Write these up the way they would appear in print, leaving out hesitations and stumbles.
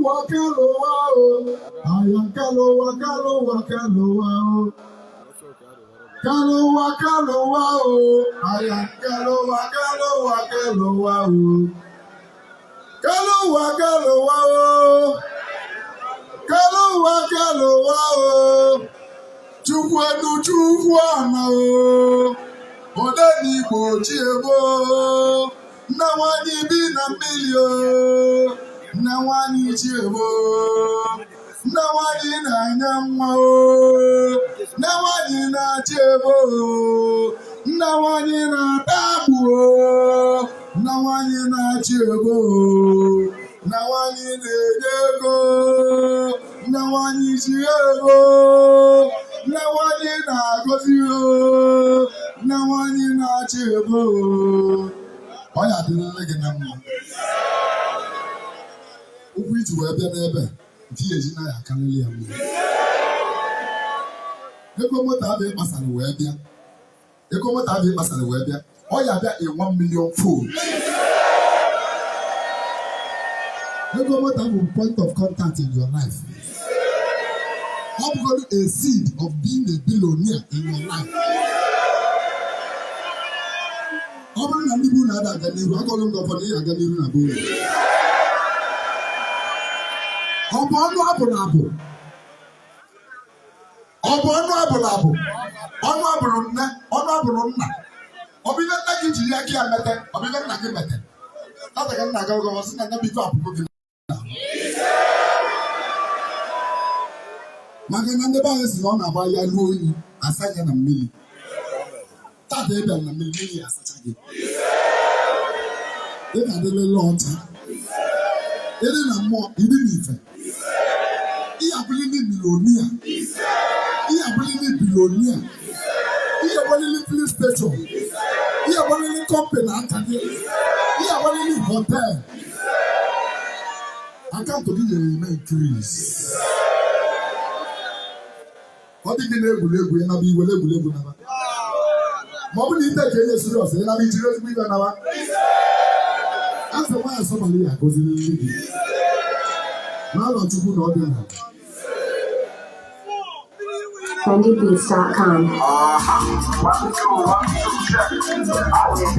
Kalụwa kalụwa o, aya kalụwa kalụwa kalụwa o. Kalụwa kalụwa o, aya kalụwa kalụwa kalụwa o. Kalụwa kalụwa o. Kalụwa kalụwa o. Chukwu enu Chukwu ana o. Odenigbo chiebo. Nna nwanyị bi na mmiri o. Nna nwanyị chiebo. Nna nwanyị na-anya nwa o. Nna nwanyị na-achị ebo o. Nna nwanyị na-ata agbụ o. Nna nwanyị na-achị ebo o. Nna nwanyị na-enye ego. Nna nwanyị ji ego. Nna nwanyị na-agọzi o. Nna nwanyị na-achị ebo o. Ọ ya adịrịrị gị na mma. Ụkwụ iji wee bịa n'ebe a, nke ya eji na ya akarịrị ya mma. Ego moto abụ ịkpasara wee bịa. Ego moto abụ ịkpasara wee bịa. Ọ ya bịa in 1 million fold. Ego moto bụ point of contact in your life. Ọ bụgodu a seed of being a billionaire in your life. Ọ bụrụ na ndị bụ na-ada aga n'iru, agọlụ m gị ọfọ na ị aga n'iru na be unu. Ọ bụ ọnụ abụrụ abụ. Ọ bụ ọnụ abụrụ abụ. Ọnụ abụrụ nne, ọnụ abụrụ nna. Ọ bụ ihe nne gị ji ya aka ya mete, ọ bụ ihe nna gị mete. Tata ka nna gị ọgọ sị na nne bụ ife apụgo gị. Maka na ndị be anyị si na ọ na-agba ya ruo unyi, asa ya na mmiri. Tata ị bịara na mmiri, mmiri asacha gị. Ị ga-adịrịrị ọcha. Ịdị na mmụọ, ịdị n'ife. Ị abụlili millionaire. Ị abụlili billionaire. Ị agbalili filling station. Ị agbalili company aka gị. Ị agbalili hotel. Akaụntụ gị ga-eme increase. Ọ dị gị na-egwuregwu, ị naba iwere egwuregwu naba. Ma ọ bụ na ite ka enye serious, ị naba ijiri ezigbo ibe naba. Azụ nwaanyị sọbalị ya agọziri nri gị. N'alọ Chukwu na ọ dị na. trendybeats.com. One, two, one, two, check.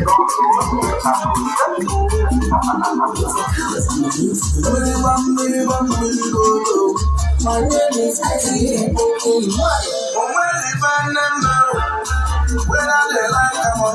My name is Etsy Money. Whether they like am or